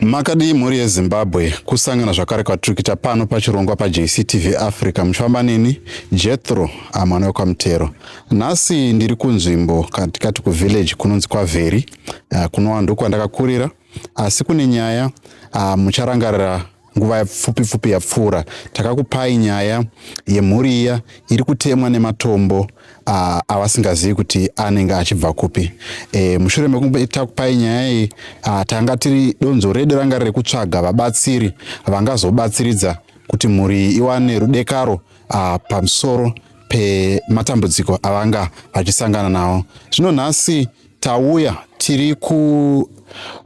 Makadii mhuri yeZimbabwe, kusangana zvakare kwatiri kuita pano pachirongwa paJCTV Africa muchifamba neni Jethro ah, mwana wekwaMutero. Nhasi ndiri kunzvimbo katikati kuvillage kunonzi kwaVheri ah, kunova ndokwandakakurira asi kune nyaya ah, mucharangarira nguva pfupi pfupi yapfuura takakupai nyaya yemhuri iya iri kutemwa nematombo uh, avasingazivi kuti anenge achibva kupi. E, mushure mekunge takupai nyaya iyi uh, tanga tiri donzo redu ranga riri rekutsvaga vabatsiri vangazobatsiridza kuti mhuri iyi iwane rudekaro uh, pamusoro pematambudziko avanga vachisangana nawo. Zvino nhasi tauya tiri ku,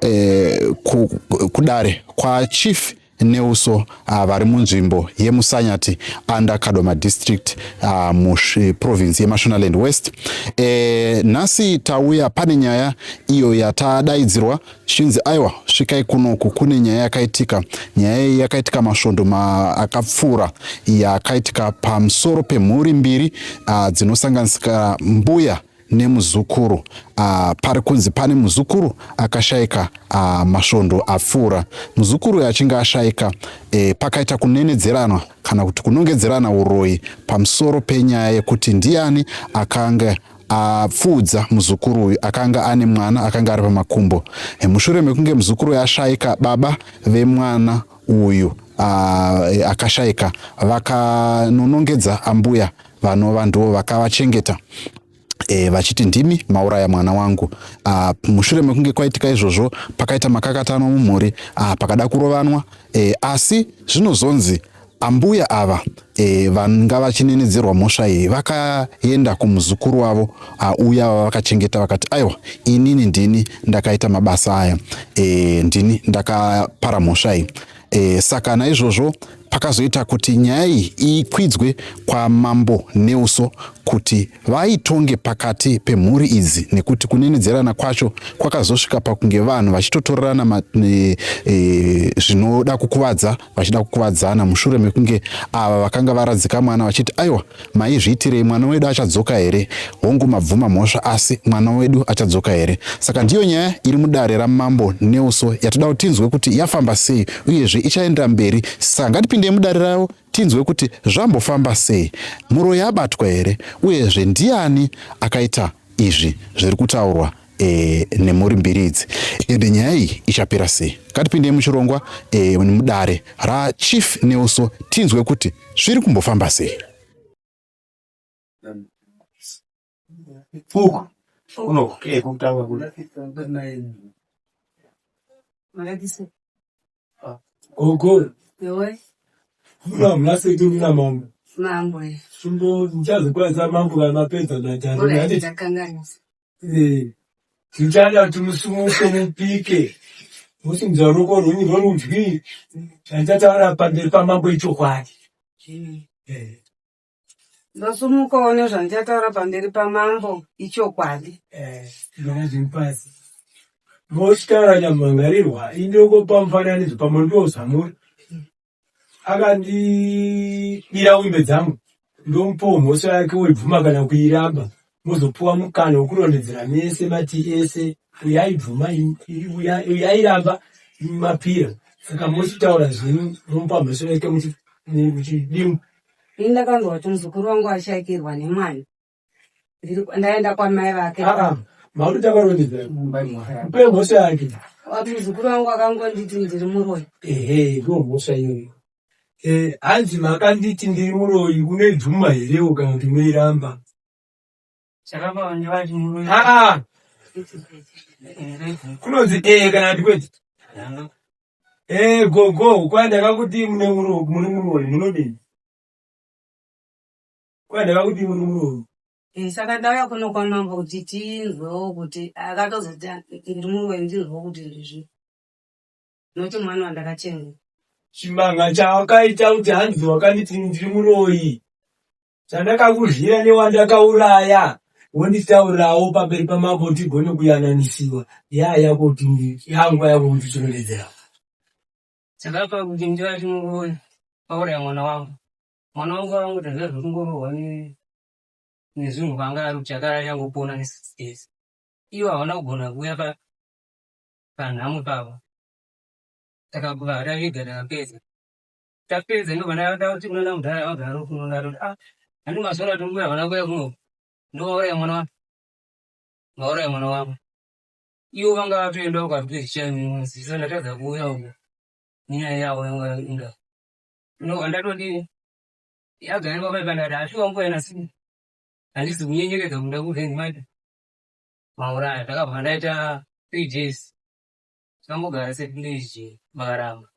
eh, ku, kudare kwaChief Neuso uh, vari munzvimbo yeMusanyati under Kadoma district uh, muprovince yeMashonaland West. E, nhasi tauya pane nyaya iyo yatadaidzirwa zvichinzi aiwa svikai kunoku kune nyaya yakaitika. Nyaya iyi yakaitika masvondo akapfuura yakaitika pamusoro pemhuri mbiri uh, dzinosanganisira mbuya nemuzukuru. Pari kunzi pane muzukuru akashaika masvondo apfuura. Muzukuru uyu achinge ashaika e, pakaita kunenedzeranwa kana kuti kunongedzerana uroyi pamusoro penyaya yekuti ndiani akanga apfuudza muzukuru uyu akanga ane mwana akanga ari pamakumbo. E, mushure mekunge muzukuru uyu ashaika, baba vemwana uyu akashaika vakanonongedza ambuya vanova ndivo vakavachengeta e, vachiti ndimi mauraya mwana wangu. A, mushure mekunge kwaitika izvozvo pakaita makakatanwa mumhuri, pakada kurovanwa e, asi zvinozonzi ambuya ava e, vanga vachinenedzerwa mhosva iyi vakaenda kumuzukuru wavo uya vavakachengeta vakati aiwa inini ndini ndakaita mabasa aya e, ndini ndakapara mhosva iyi e, saka naizvozvo pakazoita kuti nyaya iyi ikwidzwe kwamambo Neuso kuti vaitonge pakati pemhuri idzi nekuti kunenedzerana kwacho kwakazosvika pakunge vanhu vachitotorerana e, e, zvinoda kukuvadza vachida kukuvadzana mushure mekunge ava vakanga varadzika mwana vachiti aiwa maizviitirei mwana wedu achadzoka here hongu mabvuma mhosva asi mwana wedu achadzoka here saka ndiyo nyaya iri mudare ramambo Neuso yatoda kuti tinzwe kuti yafamba sei uyezve ichaendera mberi saka ngatipindei mudare ravo tinzwe kuti zvambofamba sei muroyi abatwa here uyezve ndiani akaita izvi zviri kutaurwa e, nemhuri mbiri idzi ende nyaya iyi ichapera sei ngatipindei muchirongwa e, mudare raChief Neuso tinzwe kuti zviri kumbofamba sei. Fuku. Kuno eh kutanga kuno. Gogo. Yowe. Kuna muna kuna mambo. Mambo. Chimbo ndichazokwanisa mambo kana mapedza natano. Ndakanganisa. Eh. Ndichada kuti musumuke mupike. Musimudza ruoko rwenyu rworudyi. Chandichataura pamberi pamambo ichokwadi. Eh. Ndosumukawo nezvandichataura pamberi pamambo ichokwadi. Eh, ndakazvipasi. Mochitaura nyamangarirwa indongopa mufananidzo pamwe ndiwo zvamuri. Akandibira wimbe dzangu ndomupawo mhosva yake oibvuma kana kuiramba mozopuwa mukana wekurondedzera mese matii ese uyu aibvuma uyu airamba mapira saka mochitaura zvenyu momupa mhosva yake muchidimbu. Ini ndakanzwa kuti muzukuru wangu ashaikirwa nemwana ndaenda kwamai vake. Ah, ah, makuti takarondedzera mupe mhosva yake. Muzukuru wangu akangonditi ndiri muroyi. Ehe, ndiyo mhosva iyoyo. Eh, hanzi makanditi ndiri muroyi unoibvuma herewo kana kuti unoiramba? Ah, ah. Kunonzi ee kana kuti kwete. Eh, gogo, kwai ndakakuti mune muroyi, muri muroyi, munodii? Kwai ndakakuti muri muroyi. Eh, saka ndauya kuno kwamambo kuti tinzwewo kuti akatozoti ndiri muroyi ndinzwewo kuti ndizvi nokuti mwana wandakachengeta. Chimanga chawakaita kuti hanzi wakanditi ndiri muroyi chandakakudlira newandakauraya wonditaurirawo pamberi pamambo tigone kuyananisiwa yaa yako kuti yanguva yako kuti tirondedzera. Chakapa kuti ndivati muroyi pauraya mwana wangu. Mwana wangu akangoita zviya zvekungorohwa nezvinhu vanga ari kuti akara achangopona ne6 days. Ivo havana kugona kuuya panhamo pavo. Takabva taviga takapedza. Tapedza ndobva ndada kuti kunana mudhara vagara kuno ndati ah handi mazuva ati mbuya havana kuuya kuno. Ndovauraya mwana wangu. Vauraya mwana wangu. Ivo vanga vatoenda ukapedza ndatadza kuuya uko. Nenyaya yavo yanga inda. Ndobva ndatodini yagara papai pandati asi wangu yana si handisi kunyenyeredza kuda kuvhengi manje mauraya ndakabva ndaita 3 days takambogara sevillage makaramba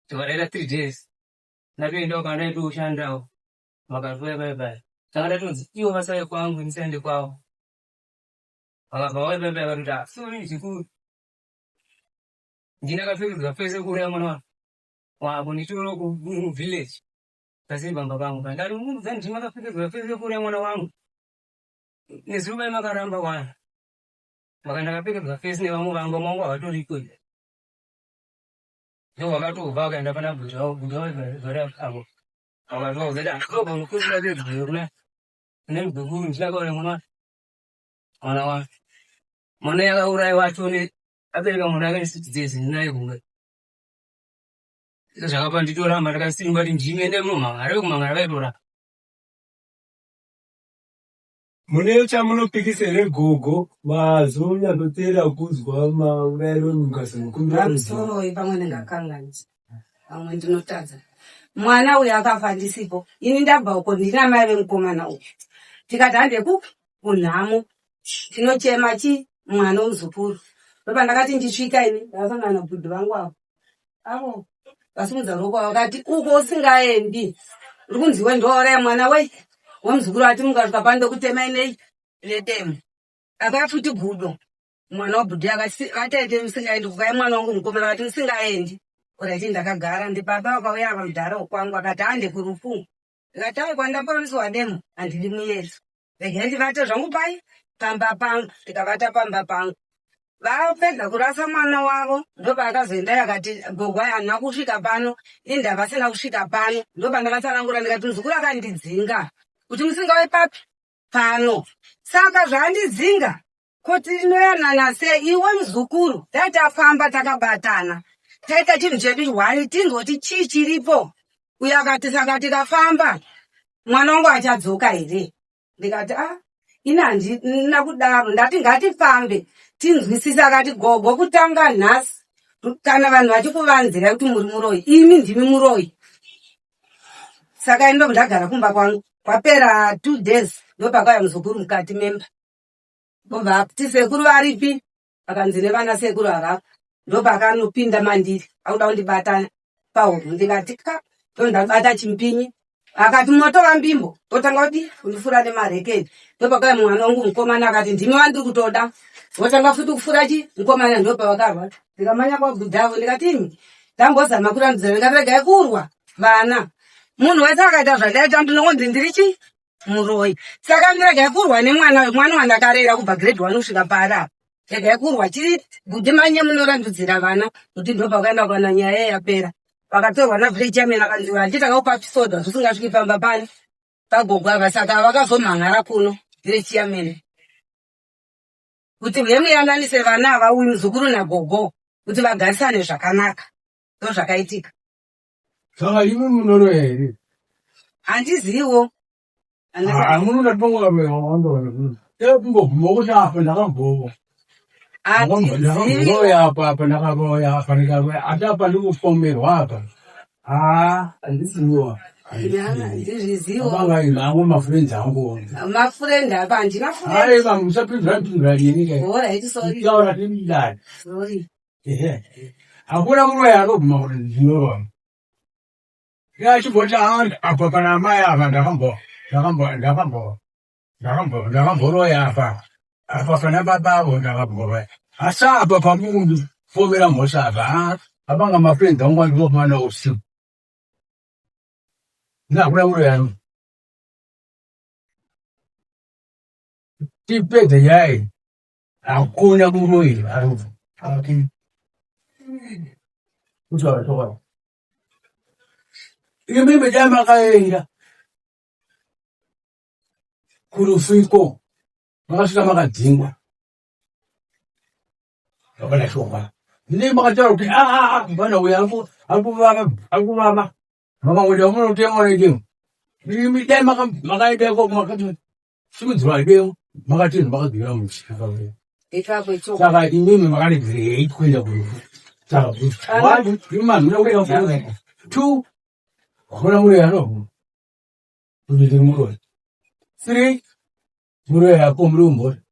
ndobva ndaita 3 days ndatoendawo kana ndaitoshandawo vakatouya pai pai saka ndatonzi ivo vasauye kwangu ndisaende kwavo vakabva vauya pai pai vatoti ah sorry zvikuru ndinakapfekedzwa pese kuuraya mwana wako nditoriwo kuvillage pasiri pamba pangu pandati muudza ndimi makapfekedzwa pese kuuraya mwana wangu nezuro vai makaramba wana maka ndakapfekedzwa fesi nevamwe vangu vamwe vangu havatoriko ndo vakatobva vakaenda pana bhuti vavo bhuti vavo avo vakatovaudza kuti andikobva unokusira pedyo kuna kune muzukuru ndinakauraya mwana mwana wangu mwana yakaurayiwa atone abereka mwana ake 6 days ndinaye kumwe zvakapa nditoramba ndakasimba kuti ndimende munomhangara vekumhangara vaitoramba. Mune chamunopikisa here gogo mazonyatsoteera kunzwa maurayiro mukazokumbira ruzivo? Pamusoroi pamwe ndingakanganisa, pamwe ndinotadza. Mwana uyu akafa ndisipo, ini ndabva uko ndina mai vemukomana uyu, tikati hande kupi kunhamo tinochema chi mwana womuzukuru. Ndopandakati ndisvika ini ndakasangana nabhudhi vangu avo avo vasimudza ruoko vakati uko usingaendi uri kunziwe ndouraya mwana wei womuzukuru ati mukasvika pano ndokutema inei nedemo akafuti gudo mwana wabhudhi akati vataite musingaendi kukai mwana wangu mukomana akati musingaendi uraiti ndakagara ndibaba vakauya ava mudhara wokwangu akati hande kurufu ndikati ai kwandaporomisiwa demo handidi muyesu regai ndivate zvangu pai pamba pangu ndikavata pamba pangu vapedza kurasa mwana wavo ndopaakazoenda akati gogo handina kusvika pano inda vasina kusvika pano ndopandakatsanangura ndikati muzukuru akandidzinga kuti musingauye papi pano saka zvandidzinga kuti inoyanana sei iwe muzukuru dai tafamba takabatana taita chinhu chedu hwani tinzoti chii chiripo uyo akati saka tikafamba mwana wangu achadzoka here ndikati a ini handina kudaro ndati ngatifambe tinzwisise akati gogo kutanga nhasi kana vanhu vachikuvanzirai kuti muri muroyi imi ndimi muroyi saka ini ndobva ndagara kumba kwangu kwapera 2 days ndopakauya muzukuru mukati memba bobva ti sekuru varipi akanzi nevana sekuru havapo ndopakanopinda mandiri akuda kundibata pahuro ndikati ka ndondabata chimpinyi akati motova mbimbo totanga kudi kundifura nemarekeni ndopakauya mwana wangu mukomana akati ndimi wandiri kutoda votanga futi kufura chi mukomana ndopavakarwa ndikamanya kwabhudhavo ndikati imi ndambozama kurambidzana ndikati regai kurwa vana munhu wese akaita zvandaita ndinongonzi ndiri chi muroyi saka ndiregai kurwa nemwana uyu mwana wandakarera kubva grade 1 kusvika paari apa regai kurwa chiri bhudhi manye munorandudzira vana kuti ndopakaenda kana nyaya yapera vakatorwa navillage chairman akanzi handiti akakupa soda zvisingasviki pamba pani pagogo ava saka vakazomhan'ara kuno village chairman kuti vemuyananise vana ava uyu muzukuru nagogo kuti vagarisane zvakanaka ndo zvakaitika. Saka imi munoroya here? Handizivo. Munoda kungobvuma kuti apa ndakambowa ndakamboroya apa apa ndakaroya apa ndikaroya asi apa ndikupomerwa apa haa handisiwa. Ndizvizivo. Vanga angu mafriends angu. Mafriend apa handina friend. Aiva musapindura pindura nini ke. Alright, sorry. Taura timidani. Sorry. Ehe. Hakuna muroyi anobvuma kuti ndinoroya. Yachimboti apa pana amai ava ndakambo ndakambo ndakambo ndakambo ndakamboroya apa apa pana baba avo ndakamboroya asi apa pamukundipomera mhosva apa ha apanga mafriends angu andinofana usiku hakuna muroyi ano tipedze nyaya iyi hakuna muroyi ari kutaura chokwadi imi dai makaenda kurufiko makasvika makadzingwa hapana shoma. Ndinenge makataura kuti ah, ah, ah, mfana uyu ari kuvava, ari kuvava. Makangoita munotenga netengo. Imi dai makaenda ikoko makati simudzirwa demo makati makadzokera musha. Ipapo ichokwadi. Saka imimi makaregerei kuenda kurufu. Saka one, imi mamhina kuenda kurufu. Two, hakuna muroyi anobvuma kuti ndiri muroyi. Three, muroyi haapomeri mhosva.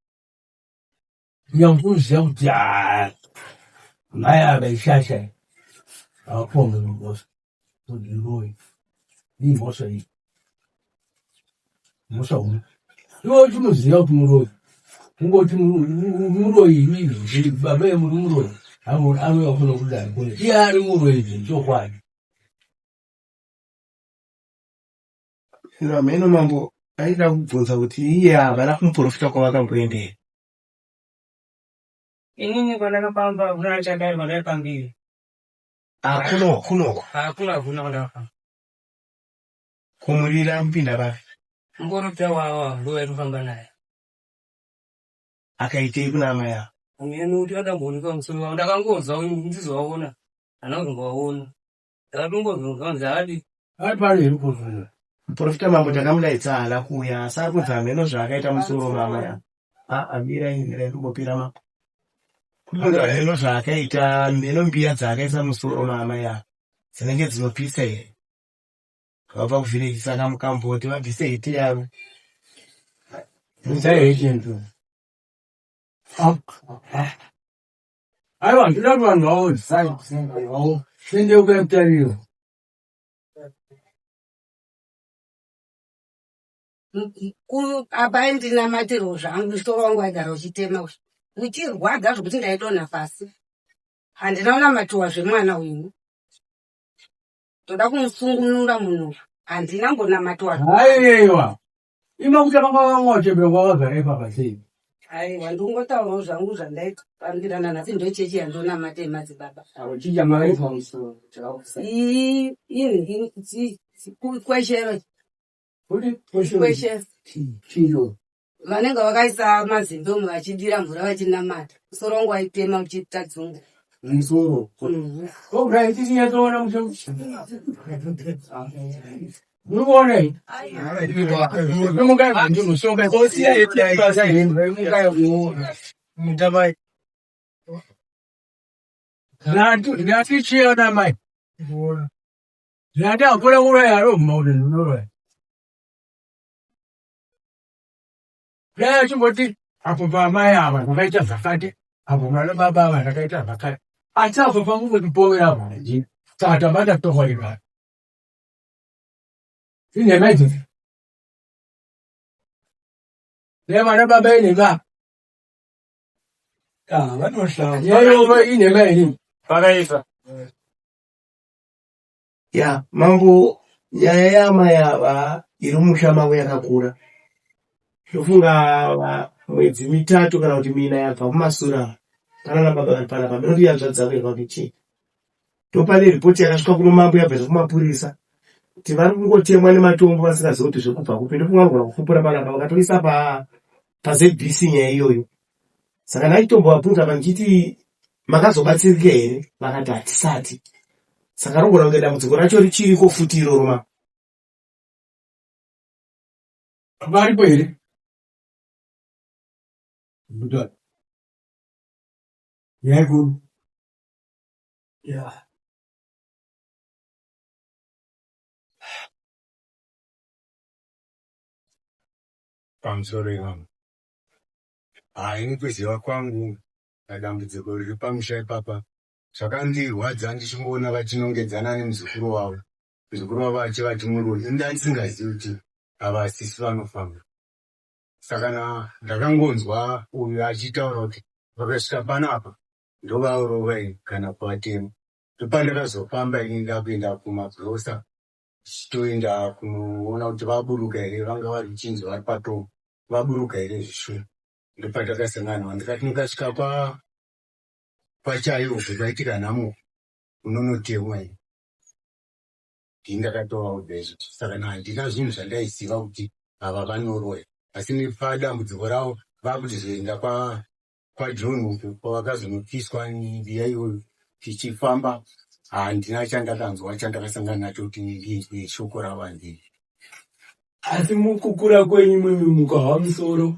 Kunyange kuti ah, mai ava ishasha iyi, havapomeri mhosva kuti muroyi. Imhosva iyi. Mhosva huru. Iwe uchimuziva kuti muroyi. Kungoti muroyi imimi, baba muri muroyi. Anouya kuno kudai kune. Iye ari muroyi zvechokwadi. Hameno mambo aida kubvunza kuti iye havana kumuprofita kwavakamboenda here. Inini kwandakafamba hakuna chadai kwandakafambira. Ah, kuno kunoko Hakuna hakuna kwandakafamba. Kumurira mupinda papi? Mukorobya wawa ndo waitofamba naye. Akaitei kuna amai ava? Hameno kuti akamboonekwa musoro wavo. Ndakangonzwa ndizovaona. Handina kuzombovaona. Ndakatongozonzwa kunzi haadi. Ari pano here kuprofita? Muprofita mambo takamudaidza haana kuuya asi ari kunzi hameno zvaakaita musoro maamai ava. Ah, mirai mirai ndimbopira mambo. Kunzi hameno zvaakaita hameno mbiya dzaakaisa musoro maamai ava dzinenge dzinopisa here. Vabva kuvhileji saka mukamboti vabvise heti yavo. Bvisai heti yenyu. Aiwa, ndinoda kuti vanhu vaone. Tendeukai mutariro. Apa aindinamatirwo zvangu, musoro wangu waigara uchitema uchirwadza zvekuti ndaidonha pasi. Handina kunamatiwa zvemwana uyu. Toda kumusungunura munhu uyu. Handina mbonamatiwa. Aiwa. Ima kuti vanga vamwe vachembera kwavagara ipapa sei? Aiwa, ndingotaurawo zvangu zvandaifambirana nhasi ndochechi yandonamata yemadzibaba. Chinja makaiswa musoro. Iyi ini kweshero Kuti kweshero. Chinjo. Vanenge vakaisa mazimbe umu vachidira mvura vachinamata. Musoro wangu waitema uchiita dzungu. Musoro. Kokurai tisinyatsoona musoro. Muri kuona iyi? Mukai ndimusoka. Osiya heti yake. Mukai muona. Mutamai. Ndati chiona mai. Ndati hakuna kuroya arobvuma kuti ndinoroya. Dai achimboti apo pamai ava ndakaita zvakati, apo pana baba ava ndakaita zvakati. Asi apo pamungotipomera mhanje, saka tabata chokwadi kare. Inhema idzodzo. Dai vana baba inhema. Ah, vanoshanda. Yaiva inhema inini. Pakaipa. Ya, mambo nyaya yaamai ava iri mumusha mavo yakakura. Ndofunga mwedzi mitatu kana kuti mina yabva kumasure pana baba vari panapa hameno kuti ihanzvadzi dzavo here kana kuti chii. Ndopane ripoti yakasvika kuno mambo yabva kumapurisa kuti vari kungotemwa nematombo vasingazivi kuti zviri kubva kupi. Ndofunga vanogona kupupura panapa vakatoisa pa paZBC nyaya iyoyo. Saka ndaitombovabvunza apa ndichiti makazobatsirika here vakati hatisati. Saka rogona kunge dambudziko racho richiriko futi iroro ma. Varipo here? Buda. Yego. Yeah. Pamusoro ivangu. Ini kuziva kwangu dambudziko riri pamusha ipapa zvakandirwadza ndichingoona vachinongedzana nemuzukuru wavo. Muzukuru wavo achivati muroyi. Ini ndandisingazivi kuti ava sisi vanofamba. Saka ndakangonzwa uyu achitaura kuti vakasvika panapa ndovaurova ini kana kuvatema. Ndopandakazofamba ini ndakuenda kumagirosa ndichitoenda kunoona kuti vaburuka here vanga vari kuchinzi vari patombo vaburuka here zvishuwa. Ndopatakasangana ndikati ndikasvika kwaChayo kwaitika nhamo unonotemwa ini. Ndini ndakatovaudza izvo saka handina zvinhu zvandaiziva kuti ava vanoroya asi nepadambudziko ravo vakuti zoenda kwa. kwaJohn uko kwavakazonopiswa mbiya iyoyo tichifamba handina chandakanzwa chandakasangana nacho kuti ndinzwe shoko ravo handii. Asi mukukura kwenyu imwimwi mukahwa musoro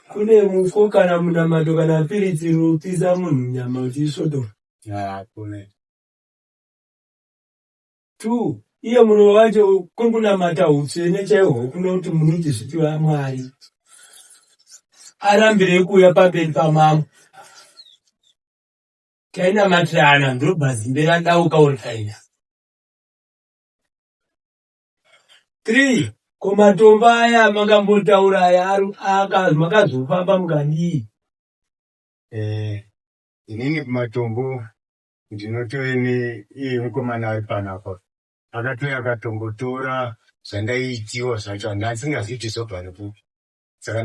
kune muko kana munamato kana piritsi rinopisa munhu nyama kuti isvodoka. Hakuna. 2 iye murume wacho kuri kunamata hutsvene chaihwo kunoti munoti zviti vaMwari arambirei kuuya pamberi pamambo tainamatirana ndobva zimbe radauka online 3 ko matombo aya makambotaura aya makazofamba mukadii? Eh, inini kumatombo ndinotove neiye mukomana ari panapa akatouya akatombotora zvandaiitiwa zvacho handasingazivi kuti zvobva nekupi saka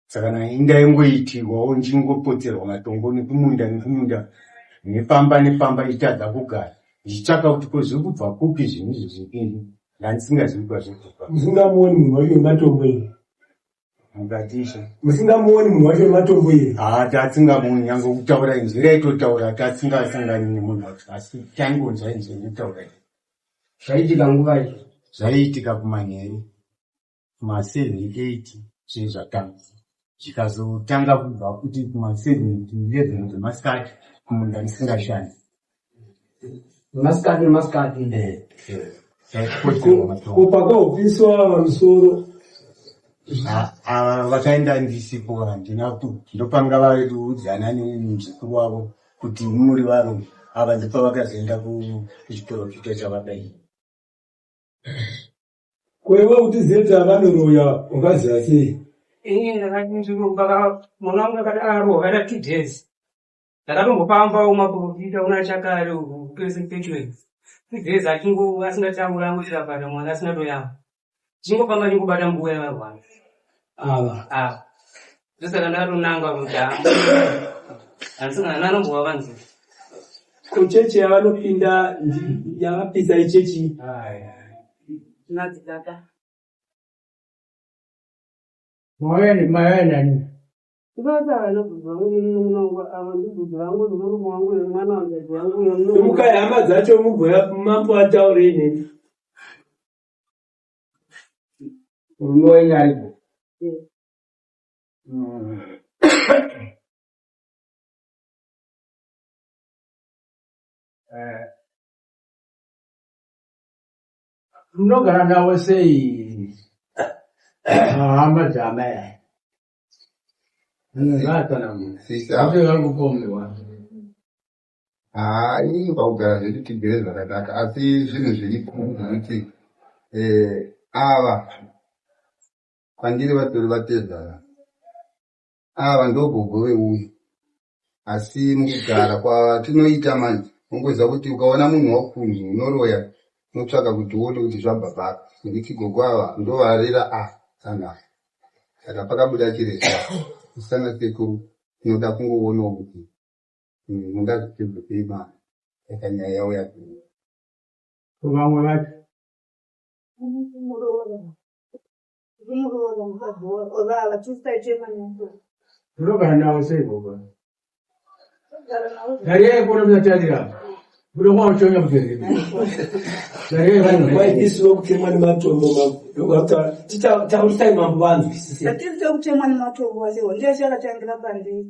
saka ndaingoitirwawo ndichingopoterwa matombo nekumunda nekumunda nepamba nepamba ndichitadza kugara ndichitsvaka kuti ko zviri kubva kupi zvinhu izvi zvipindu ndandisingazivi kwazviri kubva. Musingamuoni munhu wacho wematombo here? Mukati ishe. Musingamuoni munhu wacho wematombo here? Haa tasingamuoni nyange kutaura inzwi raitotaura tasingasangani nemunhu wacho asi taingonzwa inzwi rinotaura. Zvaiitika nguvai? Zvaiitika kumanheru kuma 7 8 zvinhu zvatanga zvikazotanga kubva kuti kuma 7 to 11 dzemasikati kumunda ndisingashandi. Masikati nemasikati. Eh, eh, taipotserwa matombo. Ko pakahopiswa pamusoro Ava vakaenda ndisipo handina ndopanga varudzana nemuzukuru wavo kuti muri varume ava ndopavakazoenda kuchiporofita chavakaita. Ko iwe kuti zive kuti avanoroya ungaziva sei? Ini ndakati ndiri mwana wangu akati arohwa akaita 2 days. Ndakatombofambawo maprofita una chakare uku pese pechiwedzi. 2 days achingo asingatauri angoita bata mwana asina toyama. Chingofamba chingobata mbuya varwara. Ava. Ah. Ndosaka ndakatonanga kuti handisingana anombova vanzi. Ko chechi yavanopinda yavapisa ichechi? Madzibaba. Mauya nani? Simukai hama dzacho mubhuya mambo ataurei neni. Murume wenyu aripo? Munogara navo sei hama dzaamai aya? Vatsanangura. Sisa. Vape vari kupomerwa. Haa, inini pakugara zvedu tigere zvakanaka, asi zvinhu zviripo ndezvekuti ava kwandiri vatori vatezvara. Ava ndogogo veuyu, asi mukugara kwatinoita manje unongoziva kuti ukaona munhu wakunzi unoroya unotsvaka kuti uone kuti zvabva papi, nekuti gogo ava ndovarera ava saka pakabuda chireswa sana sekuru tinoda kungoonawo kuti mungazvipedze sei mari saka nyaya yauya kuno. Vamwe vacho Muroora mukadzi vava tisitachema navo. Munogara navo sei gogo? Togara navo. Gariyai kuno musatarira. Kuno kwachonya kuterera. Gariyai kuno. Kwaitisiwa kutemwa nematombo mambo. Ndokuti taurisai mambo vanzwisise. Hatisi kutemwa nematombo asiwo ndiye chakatangira pandiri.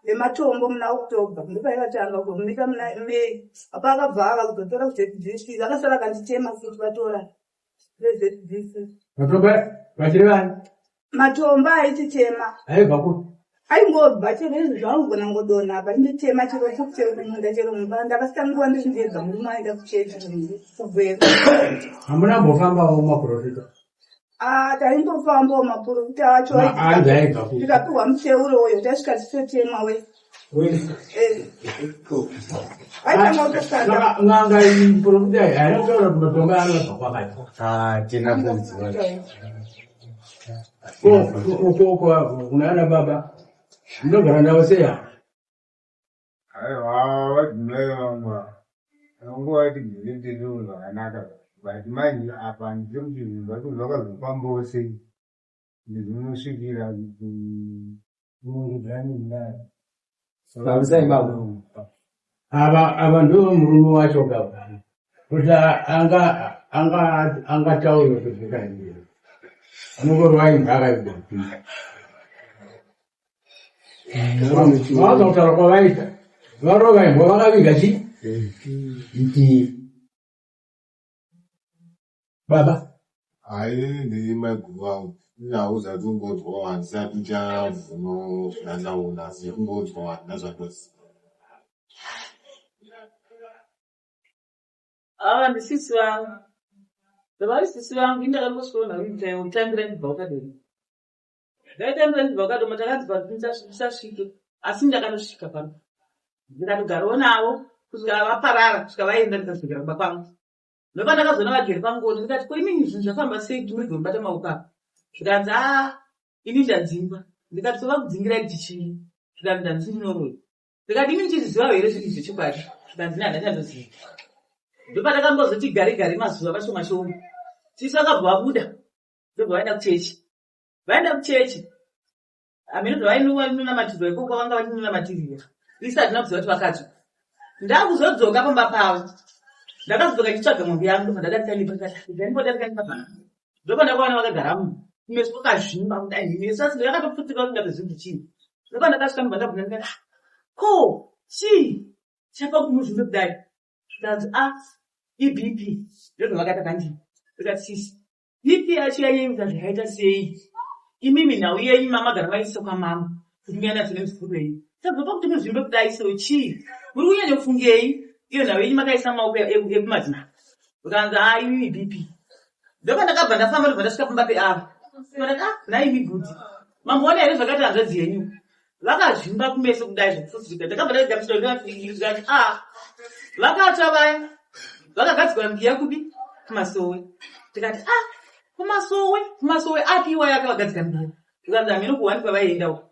Nematombo muna October ndopayakatanga kumika muna May. Apa akabva ava kuzotora kuZBC akasara akanditema futi vatora veZBC. Matombo vachiri vani? Matombo aititema. Aibva kupi? Aingobva chero izvi zvaungona ngodonha apa nditema chero futi chero kumunda chero mumba ndakasika nguva ndiri ndega murume aenda kuchechi kubvera. Hamuna mbofambawo maprofita? Ah, taimbofambawo maprofita acho. Anzi aibva kupi? Tikapiwa muteuro uyo tasvika tichitotemwa we. Aitanga kutosanda. N'anga iyi profita iyi haina kutaura kuti matombo anobva kwakati. Hatina kuziva. Ko kuna ana baba munogara navo sei apa? Aiwa, vadzimai vangu ava vanguva tigere tiri zvakanaka, but manje apa handisi kuti zvinhu zvacho zvakazofambawo sei zvinosvikira kuti Pamusai baba. Ava ava ndivo murume wacho gava. Kuti anga anga angataure kuti kaii. Anongorwa imbwa akaigwa. Vaza kutaura kwavaita. Varova imbwa vakaviga chii? Miti. Baba. Hayi ndiri maiguru vangu nhau dzatingonzwa handisati ndichabvunonatsaona asi kungonzwa handina zvandoziva. Ava ndisisi vangu. Zvavari sisi vangu ini ndakangosvikoona kutangira ndibva kwakadoma. Ndaitambira ndibva kwakadoma takanzi ndisasvike asi ndakanosvika pano. Ndikatogarawo navo kusvika vaparara kusvika vaenda ndikadzokera kumba kwangu. Ndopandakazoona vagere pangoni ndikati ko imini zvinhu zvafamba sei kuti murege kubata maoko apa zvikanzi aa ini ndadzingwa ndikati ko vakudzingirai kuti chii zvikanzi ndanzi ndinoroya ndikati imi muchizvizivawo here zviri zvechokwadi zvikanzi ini handina chandoziva ndopandakambozoti gare gare mazuva mashoma shoma sisi vakabva vabuda ndobva vaenda kuchechi vaenda kuchechi hameno zvavainonamatirwa ikoko vanga vachinonamatirira isu hatina kuziva kuti vakatsva ndakuzodzoka pamba pavo ndakazodzoka ndichitsvaga mombe yangu ndobva ndadarika nepa ndimbodarika nepa ndopa ndakaona vakagara mu kumeso kwakazvimba kudai meso asi yakatopfutika kunga zvinhu chii ndopa ndakasvika ndobva ndabvunza ndikati ah, ko chii chapa kuti muzvimbe kudai zvikanzi a ah, ibp ndozvavakaita kandii ndikati sisi BP yacho yanyanyisa zvayaita sei? Imimi nhau yenyu mamagara maisa kwamama kuti muyanatso nemuzukuru wenyu. Tabva pakuti muzvimbe kudai so chii? Muri kunyanya kufungei? Iyo nhau yenyu makaisa maoko ekumadzimambo. Ukanzi haa imimi BP. Ndopandakabva ndafamba ndobva ndasvika pamba peava. Ndikati ah nhaimi bhudhi. Mamboona here zvakaita hanzvadzi yenyu? Vakazvimba kumeso kudai zvekufusirika. Ndakabva ndagamuchira ndikati ah vakatsva vaya vakagadzikwa mbiya kupi kumasowe. Ndikati ah kumasowe kumasowe api iwaya akavagadzika mbiya. Zvikanzi hameno kuwani kwavaienda uko.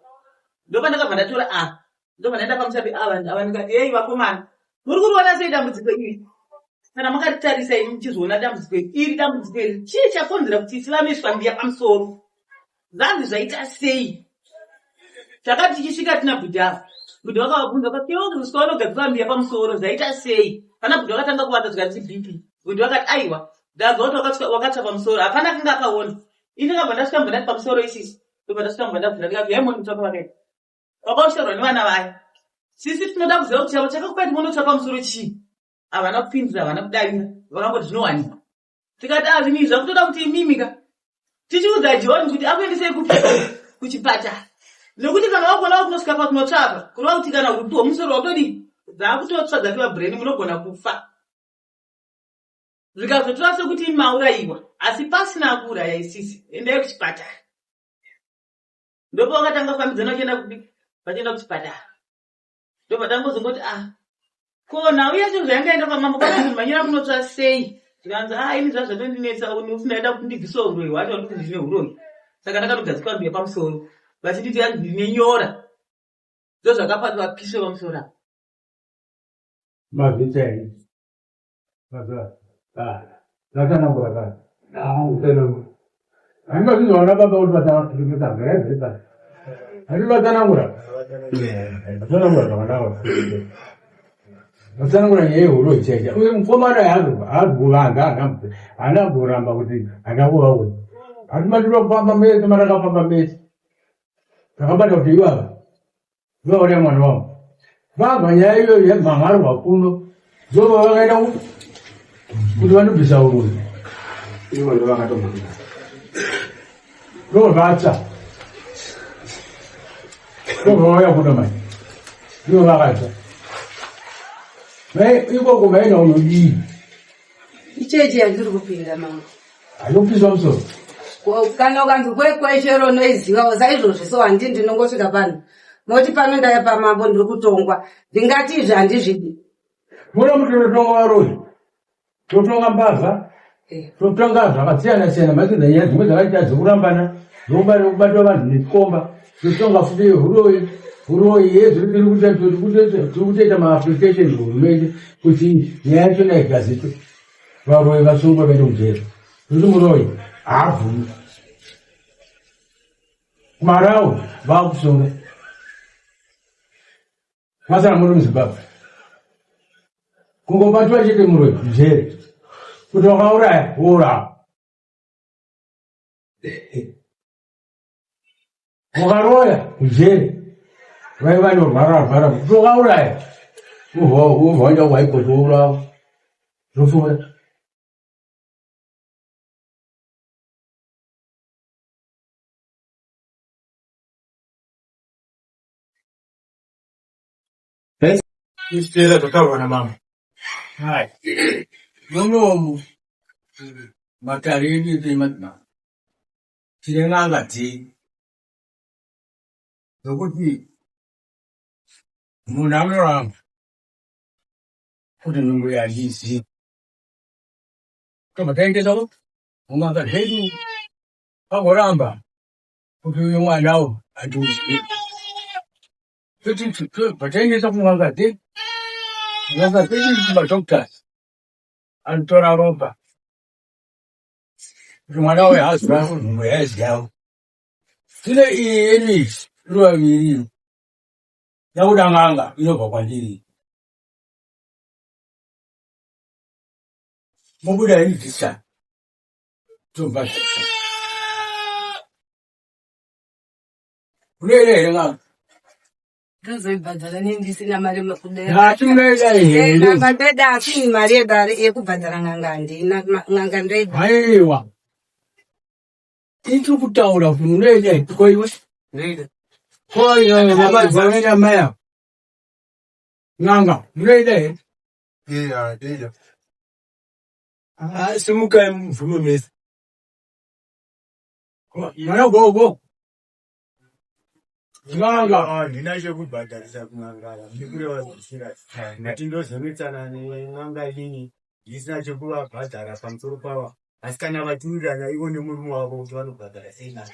Ndopandakabva ndatora ah ndobva ndaenda pamusha peava ava ndikati yei vakomana muri kuriona sei dambudziko iri kana makaritarisa imi muchizviona dambudziko iri iri dambudziko iri chii chakonzera kuti isi vanoiswa mbiya pamusoro Zvanzi zvaita sei? Takati tichisvika tina bhudhi ava. Bhudhi vakavabvunza vakati iwe kusvika vanogadzira mbiya pamusoro zvaita sei? Pana bhudhi vakatanga kuvata zvikanzi BP. Bhudhi vakati aiwa ndanzwa kuti wakatsva pamusoro hapana akanga akaona. Ini ndakabva ndasvika mbva ndati pamusoro isisi. Ndobva ndasvika mbva ndabvunza ndikati uyai muone mutsva pavakaita. Vakaoshorwa nevana vaya. Sisi tinoda kuziva kuti chavo chakakupai kuti munotsva pamusoro chii? Havana kupindura havana kudavira vakangoti zvinowanikwa. Tikati ah zvinhu izvi zvakutoda kuti imimi ka tichiudza John kuti akuendesei kupi kuchipatara nekuti kana wakuona wakunosvika pakunotsvaka kureva kuti kana utu hwemusoro wakutodii dzakutotsva dzatova brain munogona kufa zvikazotora sekuti imi maurayiwa asi pasina kuuraya isisi endai kuchipatara ndopavakatanga kufambidzana vachienda kupi vachienda kuchipatara ndobva tangozongoti ah ko nhau yacho zvayanga enda kwamambo kana kumhanyira kunotsva sei zvikanzi ah ini zvazvo zvatondinetsa usi ndaida kuti ndibviswe uroyi hwacho ndikuti ndine uroyi saka ndakanogadzikwa mbiya pamusoro vachinditi hanzi ndine nyora ndozvakapa kuti vapiswe pamusoro apa Mazita enyu. Zvatsanangura kare. Kutsanangura. Hanti vazvizoona baba kuti vatsanangura. Hanti vatsanangura. Vatsanangura zvakanaka. Vatsanangura nyaya yehuroyi chaicha. Uye mukomana haazi kuvanza haana kuramba kuti handina kuvaona. Asi matiri kufamba mese matakafamba mese. Takabata kuti ivava Vauraya mwana wavo. Vabva nyaya iyoyo yamhan'arwa kuno ndobva vakaenda kuti vanobvisa uroyi. Ivo ndo vakatomhan'ara. Ndobva vatsva. Ndobva vauya kuno manje. Ndivo vakatsva. Mai ikoko maenda unodii? Ichechi yandiri kupinda mambo. Anopiswa musoro. Kana ukanzi kwekweshero unoizivawo saizvozvi so handi ndinongosvika pano. Moti pano ndaya pamambo ndiri kutongwa. Ndingati izvi handizvidi. Muno mutonotonga varoyi. Totonga mbavha. Eh. Totonga zvakasiyana siyana madzidza nyaya dzimwe dzakaita dzekurambana dzekubatwa vanhu nechikomba. Totonga futi huroyi. Huroyi yezvo tiri kutoita maapplication kuhurumende kuti nyaya yacho naigazitwe. Varoyi vasungwe vaende kujeri. Kuti muroyi haabvumi. Kumarawi vakusunga. Masara muri muZimbabwe. Kungobatwa chete muroyi jeri. Kuti wakauraya wourawa. Wakaroya kujeri. Vai vanorwara rwara kuti wakauraya. Wobva waenda kuhaikoti wourawa. Zvopfuura. Isitera zvataurwa namama. Hai. Munomu matare edu emadzimambo tine n'anga dzedu nokuti munhu anoramba kuti nzvimbo yandizivi tobva taendesa kun'anga dzedu vagoramba kuti uyu mwana uyu handiuzivi tobva taendesa kun'anga dzedu n'anga dzedu madoctors anotora ropa kuti mwana uyu haziva nzvimbo yaiziyawo tine iyi yedu iyi iri vaviri yakuda n'anga inobva kwandiri mobuda ini disa tobva unoida here n'anga Ndozoibhadhara nei ndisina mari kudai. Asi unoida here? N'anga ndoida asi mari yedare yekubhadhara n'anga handina. N'anga ndoida. Aiwa. Tiri kutaura kuti unoida here? Ko iwe? Ndoida. Ko iwe mabva mai ava? N'anga unoida here? Iya, ndoida. Ah, simukai mubvume mese. Mwana gogo. N'anga. Handina chekubhadharisa kun'anga ndikureva zvisina ndati ndozonetsana nen'anga inini ndisina chekuvabhadhara pamusoro pavo asi kana vachiwirirana ivo nemurume wavo kuti vanobhadhara sei n'anga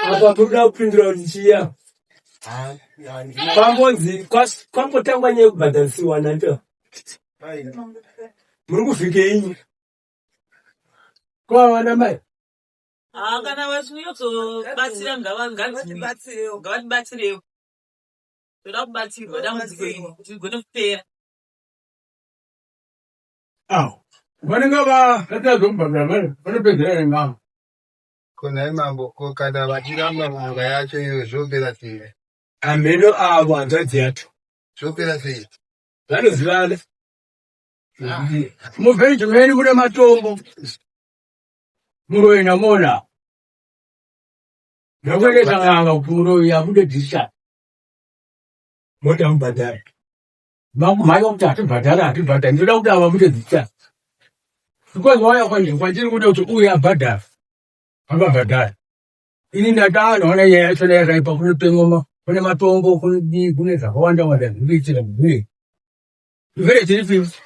apa muri kuda kupindura kuti chiya kwambonzi kwambotangwa nyaya yekubhadharisiwa nanto muri kuvhikei kwavana mai Ah, kana vachiuya kuzobatsira ngavatibatsirewo ngavatibatsirewo toda kubatsirwa dambudziko iri kuti rigone kupera awo vanenge vatadza kubhadhara vanopedzera nen'anga Ko nhai mambo, ko kana vachiramba n'anga yacho iyo zvopera sei? Hameno avo hanzvadzi yacho. Zvopera sei? Vanozivana. Muvheji meni kune matombo. Muroyi namona. Ndakuendesa n'anga kuti muroyi abude discharge. Mota mubhadhara. Makumhanya kuti hatibhadhara hatibhadhara ndinoda kuti ava abude discharge. Because wauya kwandiri kwandiri kuda kuti uye abhadhara. Vakabhadhara. Ini ndataona nyaya yacho yakaipa kune pengoma kune matombo kune dii kune zvakawanda wanda zviri kuitika muvhiri. Muvhiri tiri pipi.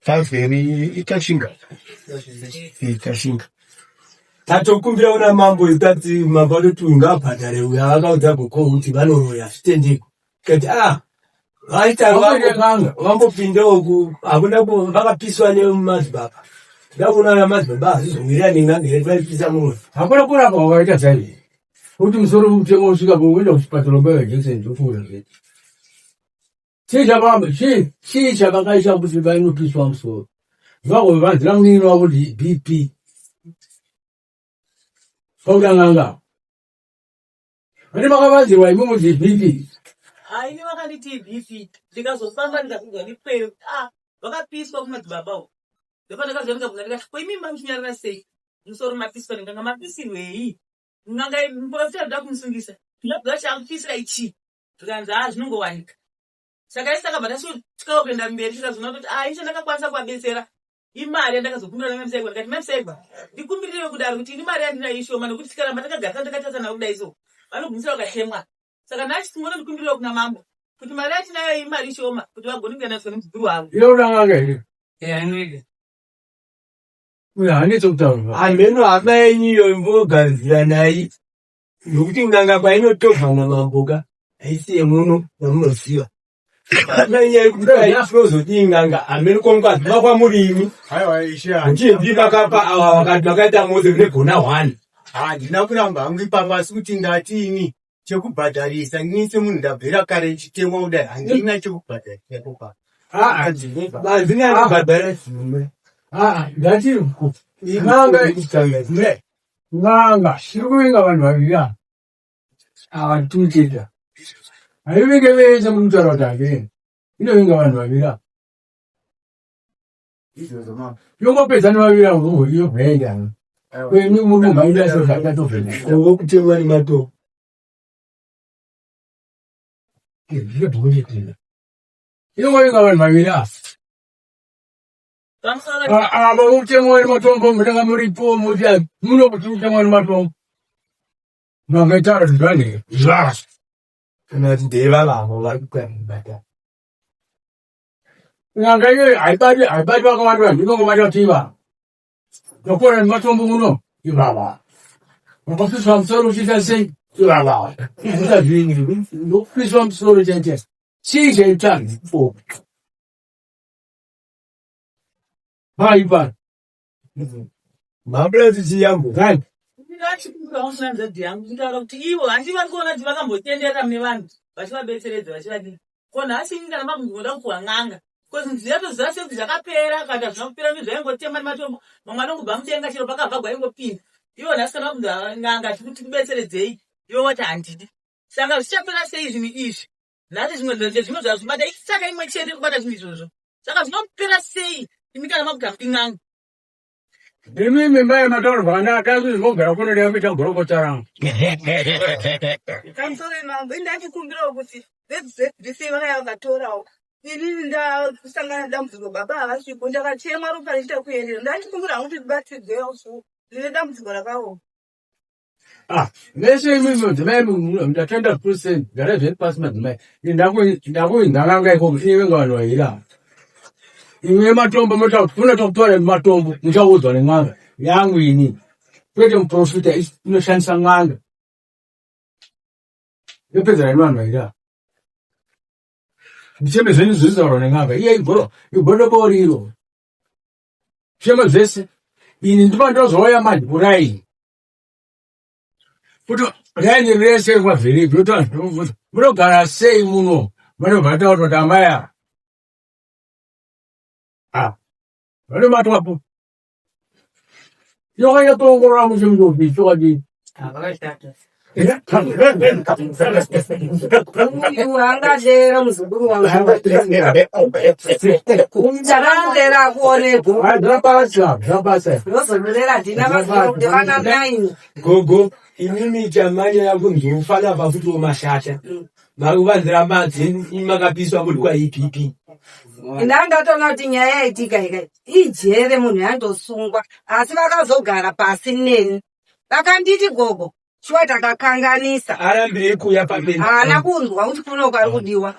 Pavheri itashinga. Itashinga. Tatokumbira kuna mambo tati mambo anoti uyu ngaabhadhare uyu akaudza gogo kuti vanoroya zvitendeko. Tikati ah vaita vambopindawo ku hakuna vakapiswa nemadzibaba. Ndakuona ana madzibaba hazvizowirirani nen'anga here vaipisa muroyi. Hakuna kurapa wakaita saizvi. Kuti musoro utema usvika kuenda kuchipatara ubaiwa jekiseni zvopfuura zvete. Chii chavamba chii chii chavakaisa kuti vainopiswa musoro. Vakuvanzira munin'ina wavo kuti BP. Pauda n'anga. Vane makavanzirwa imi kuti BP. Hayi ini vakanditi BP ndikazofamba ndikazonzwa ndipwere kuti ah vakapiswa kumadzibaba uko. Ndopandakazouya ndikabvunza ndikati ko imi mamuchinyarara sei musoro mapiswa ndikanga mapisirwei n'anga muprofita anoda kumusungisa ndinobva chakupisira chii zvikanzi haa zvinongowanika saka isi takabva tasvikawo kuenda mberi tikazoona kuti ah ini chandakakwanisa kuvabetsera imari yandakazokumbira namai Musaigwa ndikati mai Musaigwa ndikumbirirewo kudaro kuti ini mari yandinayo ishoma nekuti tikaramba takagarisana takatarisana kudai so vanogumisira vakatemwa saka nhasi tingonondikumbirirawo kuna mambo kuti mari yatinayo imari ishoma kuti vagone kuyandaniswa nemuzukuru wavo Inoda n'anga here? Yeah, inoida. Uyo haanetsi kutaura. Hameno hama yenyu iyo imbogadziranai nokuti n'anga kwainotobva namambo ka haisi yemuno yamunoziva nanyaya yekuti tinozodii n'anga hameno kwamukazviva kwamuri imi Aiwa ishe muchinzi makapa ava vakati makaita mose mune gona one handina kuramba hangu ipapo asi kuti ndati ini. Chekubhadharisa ini semunhu ndabvira kare ndichitemwa kudai handina chekubhadharisa ipopa. Banzi neanobhadhara zvimwe. Ndati n'anga n'anga iri kuvinga vanhu vaviri ava ava tikucheta haivinge vese muri kutaura kuti haveni inovinga vanhu vaviri ava yongopedza nevaviri avo yobvaenda kwemi muri kumhanyira sezvatatobvenda vokutemwa nematombo inongovinga vanhu vaviri ava ava vokutemwa nematombo munenge muripo muti muno kuti kutemwa nematombo mangaitaura kuti zvanhu zvazvo kana kuti ndevavavo vari kukwanibata N'anga iyoyo haibati haibati vakawanda vanhu inongobata kuti ivava. Ndokora nematombo muno ivava. Wakapiswa musoro uchiita sei ivava. Ikuita zvinhu ndokupiswa musoro chete. Chii chaita zvipo? Paipa. Mabula tichiyambo. Gani. Ndinachikukaunsanzadhi yangu nditaura kuti ivo handi vari kuona kuti vakambotenderera mune vanhu vachivabetseredza vachivadii ko nhasi ini kana makungoda kupuwa n'anga bcause ndiyatoziva sekuti zvakapera kana zvina kupera ndi zvaingotema nematombo mamwe anongobva mudenga chero pakabva gwaingopinda ivo nhasi kana vakunzi n'anga tikuti kubetseredzei ivo vati handidi saka zvichapera sei zvinhu izvi nhasi zvimwe zvimwe zvazvibata isaka imwe chete kubata zvinhu izvozvo saka zvinopera sei imi kana makuti hamudi n'anga Imi mimba yamataura zvakanaka asi zvinogara kuno ndakakuita gurokota rangu. Pamusoro mambo, ini ndachikumbirawo kuti veZBC vakaya vakatorawo. Inini ndasangana nedambudziko baba havasipo ndakachemwa ropa richiita kuerera. Ndachikumbira hangu kuti ndibatsirwewo so ndine dambudziko rakaoma. Ah, mese imi madzimai ndatenda zvikuru sei garai zviri pasi madzimai ndakuinhan'anga ikoko ivenga vanhu vaviri ava imwe yematombo mota kutora matombo muchaudzwa nen'anga yangu ini kwete muprofita inoshandisa n'anga yopedzana nevanhu vaviri ava ndicheme zvenyu zvinotaurwa nen'anga iye igodobori iro chema zvese ini ndipa ndozouya manje kuraini kuti raini rese kwavhiriki munogara sei muno vanobva vataura kuti amai ava ah, vanobatwapo yokanyatsoongorora mushe mutofi chokwadi Uyu angadera muzukuru wangu. Ndakadera kuonekwa. Zvabasa, zvabasa. Ndozodera ndina vazukuru kuti vana nine. Gogo, imimi chamanya yakunzi ufana pafuti womashasha. Makuvanzira madzi imi makapiswa muri kwa EPP. Ndangatoona kuti nyaya yaitika ika ijere munhu yandosungwa asi vakazogara pasi neni vakanditi gogo shuwa takakanganisa Arambirei kuuya pamberi. haana kunzwa kuti kuno kwari kudiwa